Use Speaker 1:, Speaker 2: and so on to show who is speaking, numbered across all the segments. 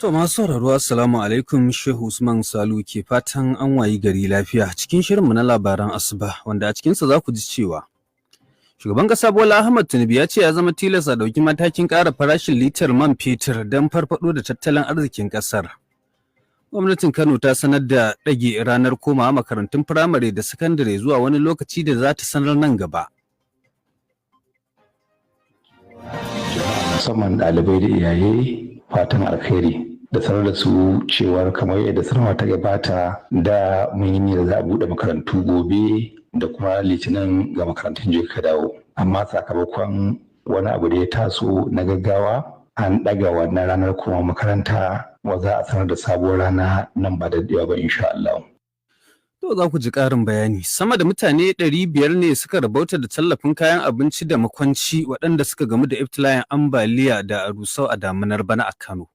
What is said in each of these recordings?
Speaker 1: To masu sauraro, assalamu alaikum. Shehu Usman Salu ke fatan an wayi gari lafiya cikin shirinmu na labaran asuba, wanda a cikinsa za ku ji cewa shugaban ƙasa Bola Ahmad Tinubu ya ce ya zama tilas a ɗauki matakin ƙara farashin litar man fetur don farfaɗo da tattalin arzikin ƙasar. Gwamnatin Kano ta sanar da ɗage ranar komawa makarantun firamare da sakandare zuwa wani lokaci da za ta sanar nan gaba.
Speaker 2: Jama'a, musamman ɗalibai da iyaye, fatan alkhairi da sanar da su cewar kamar yadda sanarwa ta gabata da mun yi niyyar za a buɗe makarantu gobe da kuma Litinin ga makarantun je ka dawo, amma sakamakon wani abu da ya taso na gaggawa an ɗaga wannan ranar kuma makaranta wa za a sanar da sabuwar rana nan ba da daɗewa ba, insha Allah.
Speaker 1: To za ku ji ƙarin bayani. Sama da mutane 500 ne suka rabauta da tallafin kayan abinci da makwanci waɗanda suka gamu da ibtila'in ambaliya da rusau a damunar bana a Kano.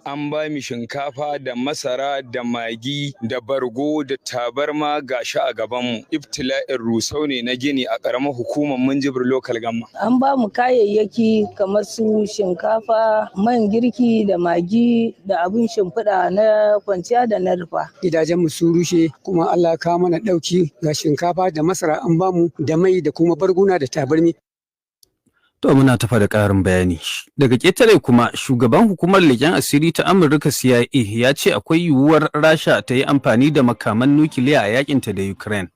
Speaker 3: An ba mu shinkafa da masara da magi da bargo da tabarma. Gashi a gabanmu, ibtila'in rusau ne na gini a ƙaramar hukumar Minjibir Local Government.
Speaker 4: An ba mu kayayyaki kamar su shinkafa, man girki da magi da abin shimfiɗa na kwanciya da na rufa.
Speaker 5: Gidajen mu sun rushe, kuma Allah kawo mana ɗauki, ga shinkafa da masara an bamu da mai da kuma barguna da tabarmi.
Speaker 1: To muna tafa da ƙarin bayani. Daga ƙetare kuma, shugaban hukumar leƙen asiri ta Amurka CIA ya ce akwai yiwuwar Rasha ta yi amfani da makaman nukiliya a yakinta da Ukraine.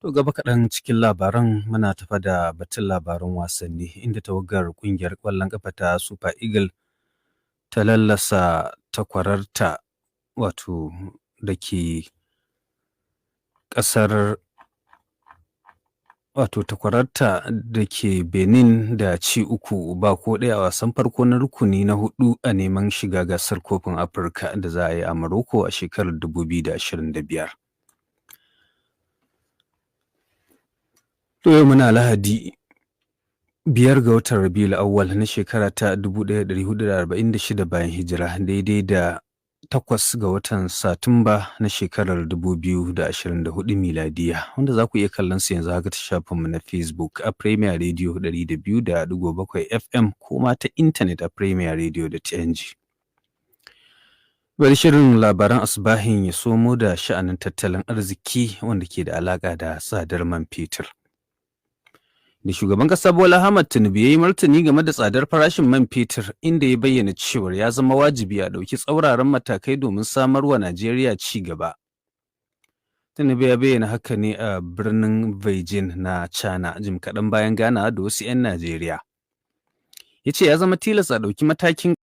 Speaker 1: To gaba kaɗan cikin labaran muna tafa da batun labaran wasanni, inda tawagar ƙungiyar ƙwallon ƙafa ta Super Eagle ta lallasa takwararta, wato da ke ƙasar, wato takwararta da ke Benin, da ci 3 ba ko 1 a wasan farko na rukuni na hudu a neman shiga gasar kofin Afirka da za a yi a Morocco a shekarar 2025. To yau muna Lahadi, 5 ga watan Rabiul Awwal na shekara ta 1446 bayan hijira, daidai da 8 ga watan Satumba na shekarar 2024 miladiya, wanda za ku iya kallon su yanzu haka ta shafinmu na Facebook a Premier Radio 200.7 FM ko ma ta intanet a premierradio.ng. Bari shirin labaran asubahin ya somo da sha'anin tattalin arziki wanda ke da alaƙa da tsadar man fetur. Da shugaban ƙasa Bola Ahmad Tinubu ya yi martani game da tsadar farashin man fetur, inda ya bayyana cewar ya zama wajibi a ɗauki tsauraran matakai domin samar wa Najeriya ci gaba. Tinubu ya bayyana haka ne a birnin Beijing na China jim kaɗan bayan ganawa da wasu 'yan Najeriya. Ya ce ya zama tilas a ɗauki matakin